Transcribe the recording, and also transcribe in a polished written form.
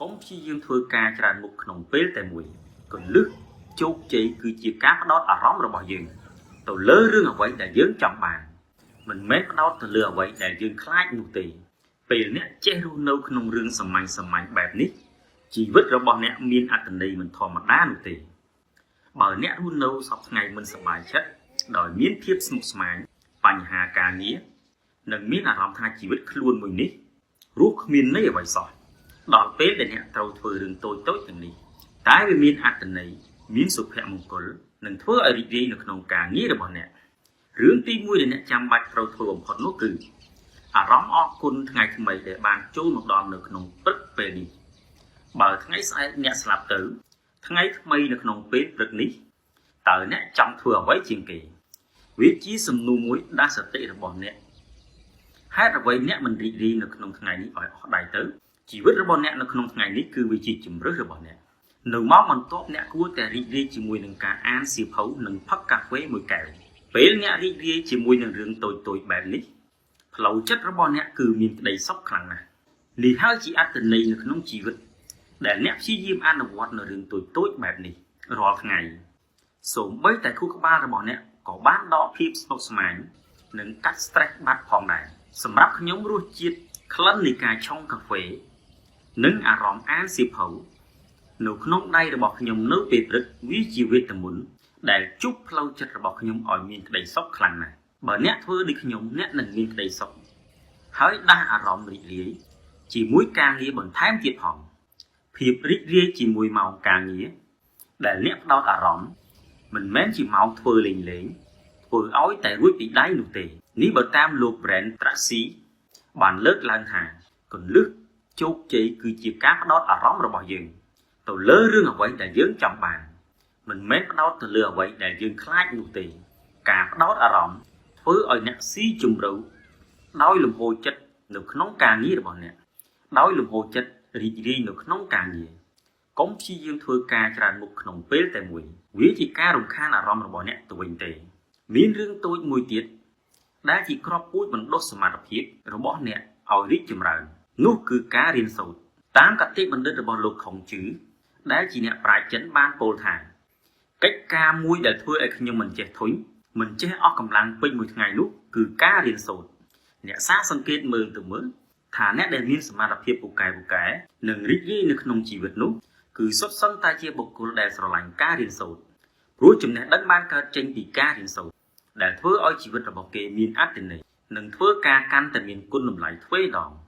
កុំព្យាយាមធ្វើការច្រើនមុខក្នុងពេលតែមួយគន្លឹះជោគជ័យគឺជាការផ្ដោតអារម្មណ៍របស់យើងទៅលើរឿងអ្វីដែលយើងចង់បានមិនមែនផ្ដោតទៅលើអ្វីដែលយើងខ្លាចនោះទេពេលអ្នកចេះរស់នៅក្នុងរឿងសាមញ្ញសាមញ្ញបែបនេះជីវិតរបស់អ្នកមានអត្ថន័យមិនធម្មតានោះទេបើអ្នករស់នៅសព្វថ្ងៃមិនសប្បាយចិត្តដោយមានភាពស្មុគស្មាញបញ្ហាការងារនិងមានអារម្មណ៍ថាជីវិតខ្លួនមួយនេះរស់គ្មានន័យអ្វីសោះដល់ពេលដែលអ្នកត្រូវធ្វើរឿងតូចៗទាំងនេះតែវាមានអត្ថន័យមានសុភមង្គលនិងធ្វើឲ្យរីករាយនៅក្នុងការងាររបស់អ្នករឿងទី1ដែលអ្នកចាំបាច់ត្រូវធ្វើបំផុតនោះគឺអារម្មណ៍អរគុណថ្ងៃថ្មីដែលបានចូលមកដល់នៅក្នុងព្រឹកពេលនេះបើថ្ងៃស្អែកអ្នកស្លាប់ទៅថ្ងៃថ្មីនៅក្នុងពេលព្រឹកនេះតើអ្នកចង់ធ្វើអ្វីជាងគេវាជាសំណួរមួយដាស់សតិរបស់អ្នកហេតុអ្វីអ្នកមិនរីករាយនៅក្នុងថ្ងៃនេះឲ្យអស់ដៃទៅជីវិតរបស់អ្នកនៅក្នុងថ្ងៃនេះគឺវាជាជម្រើសរបស់អ្នកនៅម៉ោងបន្ទាប់អ្នកគួរតែរីករាយជាមួយនឹងការអានសៀវភៅនិងផឹកកាហ្វេមួយកែវពេលអ្នករីករាយជាមួយនឹងរឿងតូចៗបែបនេះផ្លូវចិត្តរបស់អ្នកគឺមានក្តីសុខខ្លាំងណាស់នេះហើយជាអត្ថន័យនៅក្នុងជីវិតដែលអ្នកព្យាយាមអនុវត្តនៅរឿងតូចៗបែបនេះរាល់ថ្ងៃសូម្បីតែខួរក្បាលរបស់អ្នកក៏បានដកភាពស្មុគស្មាញនិងកាត់ stress បាត់ផងដែរសម្រាប់ខ្ញុំរសជាតិក្លិននៃការឆុងកាហ្វេនិងអារម្មណ៍អានសៀវភៅនៅក្នុងដៃរបស់ខ្ញុំនៅពេលព្រឹកវាជាវេទមន្តដែលជប់ផ្លូវចិត្តរបស់ខ្ញុំឲ្យមានក្តីសុខខ្លាំងណាស់បើអ្នកធ្វើដូចខ្ញុំអ្នកនឹងមានក្តីសុខហើយដាស់អារម្មណ៍រីករាយជាមួយការងារបន្ថែមទៀតផងភាពរីករាយជាមួយម៉ោងការងារដែលអ្នកផ្ដោតអារម្មណ៍មិនមែនជាម៉ោងធ្វើលេងលេងធ្វើឲ្យតែរួចពីដៃនោះទេនេះបើតាមលោក Brian Tracy បានលើកឡើងថាគន្លឹះជោគជ័យគឺជាការផ្ដោតអារម្មណ៍របស់យើងទៅលើរឿងអ្វីដែលយើងចង់បានមិនមែនផ្ដោតទៅលើអ្វីដែលយើងខ្លាចនោះទេការផ្ដោតអារម្មណ៍ធ្វើឲ្យអ្នកស៊ីជម្រៅដោយលំហូរចិត្តនៅក្នុងការងាររបស់អ្នកដោយលំហូរចិត្តរីករាយនៅក្នុងការងារកុំព្យាយាមធ្វើការច្រើនមុខក្នុងពេលតែមួយវាជាការរំខានអារម្មណ៍របស់អ្នកទៅវិញទេមានរឿងតូចមួយទៀតដែលជាក្របពូជបណ្ដុះសមត្ថភាពរបស់អ្នកឲ្យរីកចម្រើននោះគឺការរៀនសូត្រតាមគតិបណ្ឌិតរបស់លោកខុងជឺដែលជាអ្នកប្រាជ្ញចិនបានពោលថាកិច្ចការមួយដែលធ្វើឲ្យខ្ញុំមិនចេះធុញមិនចេះអស់កម្លាំងពេញមួយថ្ងៃនោះគឺការរៀនសូត្រអ្នកសាកសង្កេតមើលទៅមើលថាអ្នកដែលមានសមត្ថភាពពូកែពូកែនិងរីករាយនៅក្នុងជីវិតនោះគឺសុទ្ធសឹងតែជាបុគ្គលដែលស្រឡាញ់ការរៀនសូត្រព្រោះចំណេះដឹងបានកើតចេញពីការរៀនសូត្រដែលធ្វើឲ្យជីវិតរបស់គេមានអត្ថន័យនិងធ្វើការកាន់តែមានគុណតម្លៃទ្វេដង។